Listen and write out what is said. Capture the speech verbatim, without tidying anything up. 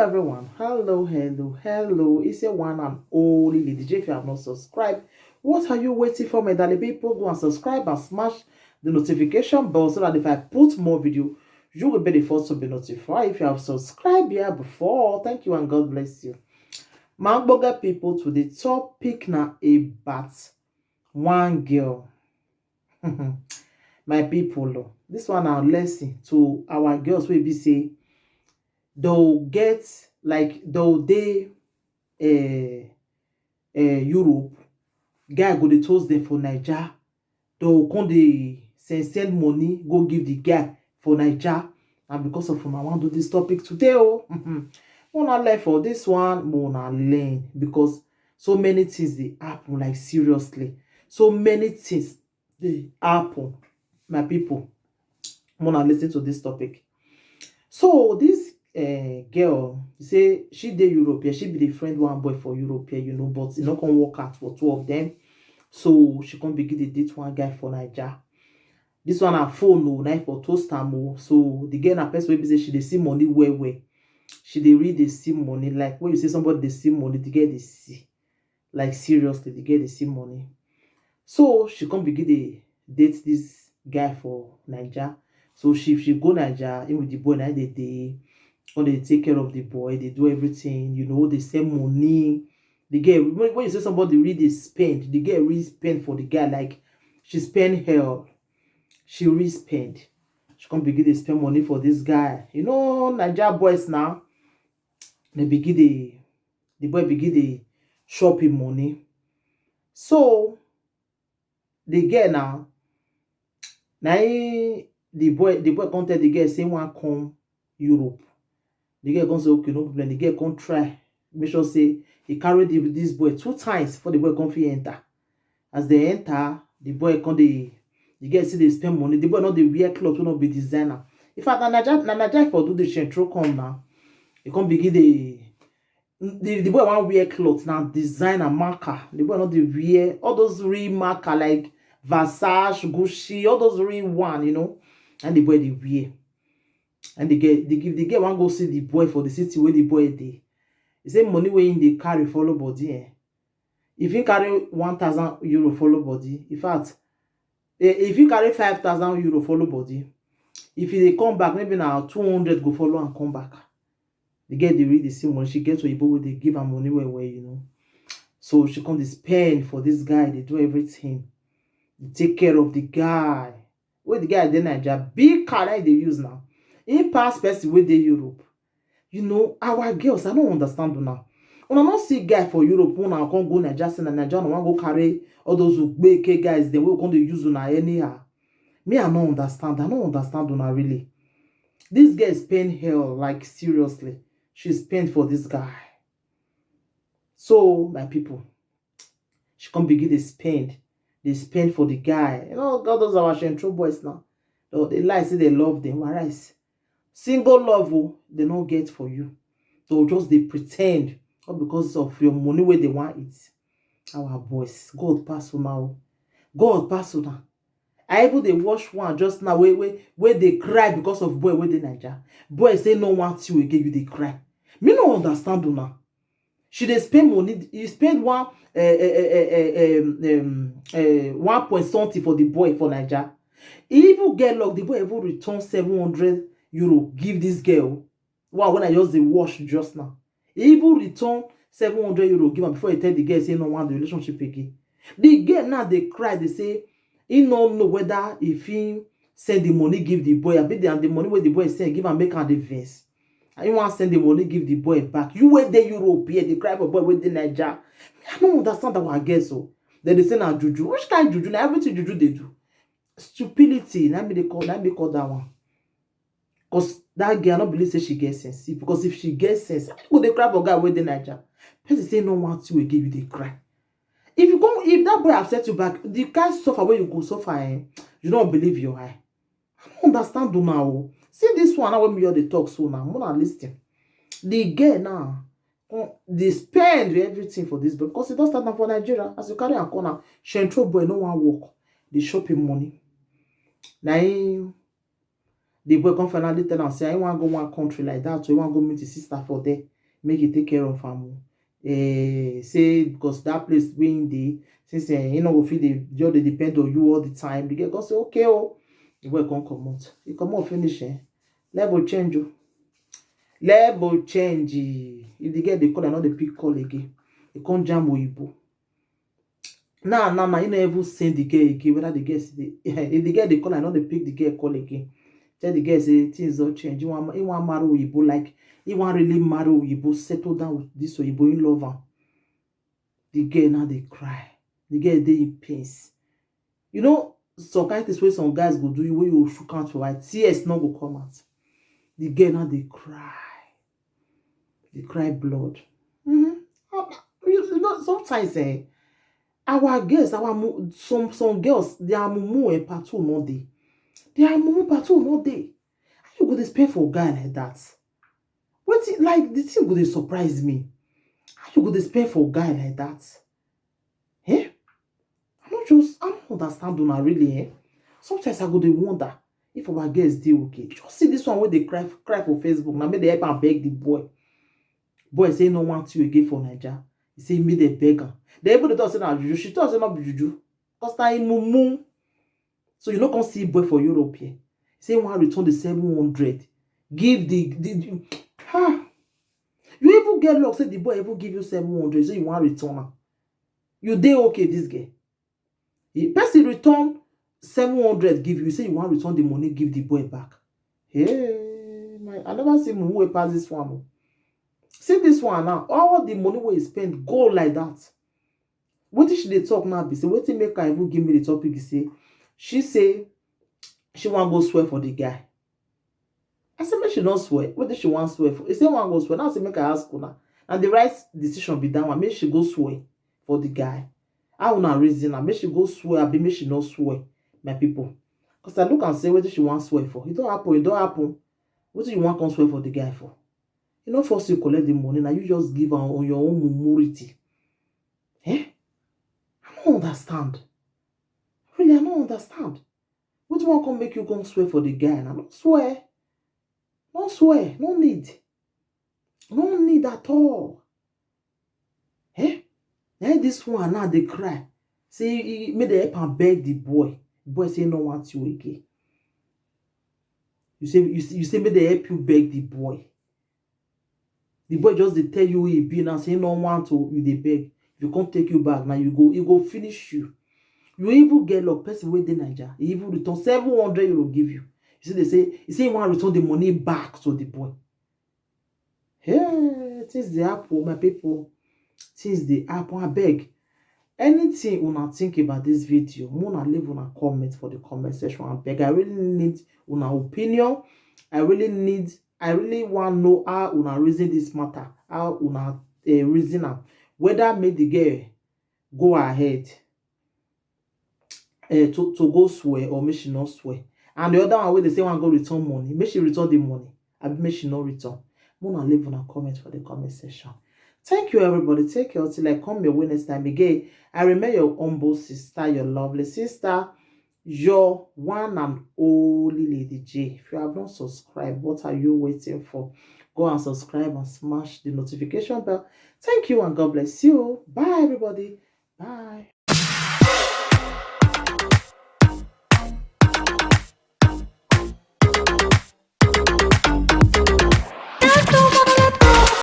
Everyone, hello, hello, hello. It's your one and only Lady J. If you have not subscribed, what are you waiting for, my darling people? Go and subscribe and smash the notification bell so that if I put more video, you will be the first to be notified. If you have subscribed here before, thank you and God bless you. My Boga people, to the topic now about one girl. My people, oh, this one our lesson to our girls will be say they'll get, like, they'll they uh, uh, Europe, guy go dey toast them for Niger. They'll come dey send send money go give the guy for Niger. And because of una wan do this topic today, oh, una learn for this one, una learn, because so many things they happen, like, seriously, so many things they happen, my people. Una listen to this topic. So this uh, girl say she dey Europe here, she be the friend one boy for Europe here, you know, but it not gonna work out for two of them. So she come begin to date one guy for Niger. This one her phone, oh, na for toast am, oh. So the girl na person wey be say she dey see money well well. She dey read, dey see money, like when you say somebody dey see money, the girl dey see, like, seriously, the girl dey see money. So she come begin dey date this guy for Niger. So she she go Niger, him with the boy, na dey dey when they take care of the boy, they do everything, you know, they send money. The girl, when, when you say somebody really dey spend, the girl really spend for the guy, like, she spend hell, she really spend. She come begin dey spend money for this guy. You know, Niger boys now, they begin dey, the boy begin dey chop him money. So the girl now, na him, the boy, the boy come tell the girl say he wan come Europe. The girl come say, okay, no problem. The girl come try, make sure say he carry the, this boy two times before the boy come fit enter. As they enter, the boy come dey, the girl still dey spend money. The boy no dey wear cloth wey no be designer. In fact, na Naija, na Naija for do the shentro come now. He come begin dey, the, the boy wan wear cloth na designer marker. The boy no dey wear all those real marker like Versace, Gucci, all those real one, you know. And the boy dey wear. And the girl, the, if the girl wan go see the boy for the city where the boy dey, he say money wey him dey carry follow body, eh? If he carry one thousand euro follow body, in fact, eh, if he carry five thousand euro follow body, if he dey come back, maybe na two hundred go follow and come back. The girl dey read the same money. She get Oyibo wey dey give am money well well, you know. So she come dey spend for this guy, dey do everything. Dey take care of the guy. Wey the guy dey Naija, big car na him dey use now. He pass person wey dey Europe. You know, our girls, I don't understand una. Una no see guy for Europe, una come go Naija, say na Naija, una wan go carry all those ugbeke guys, dem wey come dey use una anyhow. Me, I no understand. I no understand una really. This girl spend hell, like, seriously. She spend for this guy. So, my people, she come begin dey spend. Dey spend for the guy. You know, all those our shentro boys now. They, they lie say they love them. Whereas single love, oh, they no get for you. They'll just dey pretend, all because of your money wey they want it. Our boys, God pass una, oh. God pass una. I even dey watch one just now wey, wey, wey dey cry because of boy wey dey Naija. Boy say no want you again, you dey cry. Me no understand una. She dey spend money. You spend one, eh, eh, eh, eh, eh, um, um, eh, one point something for the boy for Naija. He even get luck. The boy even return seven hundred euro give this girl. Wow, when I just dey watch just now, he even return seven hundred euro give am before he tell the girl say he no want the relationship again. The girl now dey cry, dey say he no know whether if he send the money give the boy, abi the, and the money wey the boy send give am make am dey vex. And he wan send the money give the boy back. You wey dey Europe here, dey cry for boy wey dey Naija. Me, I no understand our girls o. Dem dey say na juju. Which kind juju? Na everything juju dey do. Stupidity, na me dey call, na me call that one. Because that girl, I no believe say she get sense. See, because if she get sense, I go dey cry for guy wey dey Naija. Person say no want you again, you dey cry. If you come, if that boy upset you back, the kind suffer wey you go suffer, eh, you no believe your eye. I no understand una o. See this one now wey me just dey talk so now, una listen. The girl now, come dey spend everything for this boy because he don start am for Nigeria. As you carry am come now, shentro boy no wan work, dey chop him money. Na him the boy come finally tell am say he wan go one country like that, so he wan go meet his sister for there. make you take care of am o. Eh, say because that place wey him dey, since eh, he no go fit dey just dey depend on you all the time. The girl come say, "Okay o." The boy come comot. He comot finish, eh? Level change o. Level change. If the girl dey call, I no dey pick call again. He come jam oyibo. Now, now, now, he no even send the girl again. Whether the girl say, if the girl dey call, I no dey pick the girl call again. Tell the girl say things don change. He wan, he wan marry oyibo, like, he wan really marry oyibo, settle down with this oyibo, he love am. The girl now dey cry. The girl dey in pains. You know, some kind things wey some guys go do you, wey you shook out for eye, tears no go come out. The girl now dey cry. Dey cry blood. Mm-hmm. You, you know, sometimes eh, our girls, our mu- some some girls, their mumu and patu no dey. Their mumu patu no dey. How you go dey spend for a guy like that? Wetin, like, the thing go dey surprise me. How you go dey spend for a guy like that? Eh? I no just, I no understand una really, eh? Sometimes I go dey wonder if our girls dey okay. Just see this one wey dey cry, cry for Facebook. Na me dey help am beg the boy. Boy say he no want you again for Naija. He say make dem beg am. They even dey talk say na juju. She talk say no be juju. Cause na him mumu. So you no come see boy for Europe here. Say he wan return the seven hundred. Give the, the, the ha. You even get luck say the boy even give you seven hundred. So you wan return am. You dey okay, this girl. The person return seven hundred give you. Say you wan return the money, give the boy back. Hey, my, I never see mumu wey pass this one o. See this one now. All the money wey he spend go like that. Wetin she dey talk now be say, wetin make her even give me the topic is say, she say she wan go swear for the guy. I say make she no swear. Wetin she wan swear for? He say wan go swear. Now I say make I ask una. Na the right decision be that one. Make she go swear for the guy. How una reason am? Make she go swear, abi make she no swear, my people? Cause I look and say wetin she wan swear for. E don happen, e don happen. Wetin you wan come swear for the guy for? E no force you collect the money. Na you just give am on your own mumurity. Eh? I no understand. Really, I no understand. Wetin wan come make you come swear for the guy? Na no swear. No swear. No need. No need at all. Eh? Na this one now dey cry. Say he, he, make dem help am beg the boy. The boy say he no want you again. You say, you say, you say make dem help you beg the boy. The boy just dey tell you who he be now, say he no want to, you dey beg. If you come take you back, now you go, he go finish you. You even get luck, person wey dey Naija, he even return seven hundred euro give you. You see, they say, he say he wan return the money back to the boy. Hey, things dey happen, my people. Things dey happen. Abeg, anything una think about this video, make una leave una comment for the comment section. Abeg, I really need una opinion. I really need, I really wan know how una reason this matter, how una eh, reason am, whether make the girl go ahead eh, to, to go swear or make she no swear. And the other one wey dey say wan go return money, make she return the money, abi make she no return. Make una leave una comment for the comment section. Thank you, everybody. Take care till I come your way next time again. I remain your humble sister, your lovely sister, your one and only Lady J. If you have not subscribed, what are you waiting for? Go and subscribe and smash the notification bell. Thank you and God bless you. Bye, everybody. Bye.